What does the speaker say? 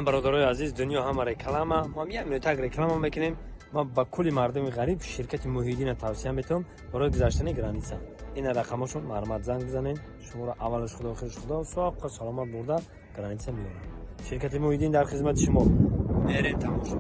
Мана, бародарои азиз, дунё ҳама реклама. Мо як минутак реклама мекунем. Ман ба кулли мардуми ғариб ширкати Муҳиддина тавсия метавам барои гузаштани граница. Ина рақамошон, марҳамат, занг бизанед. Шуморо аввалаш Худо, охираш Худо, соққа саломат бурда граница меорам. Ширкати Муҳиддин дар хизмати шумо. Мерем тамошо.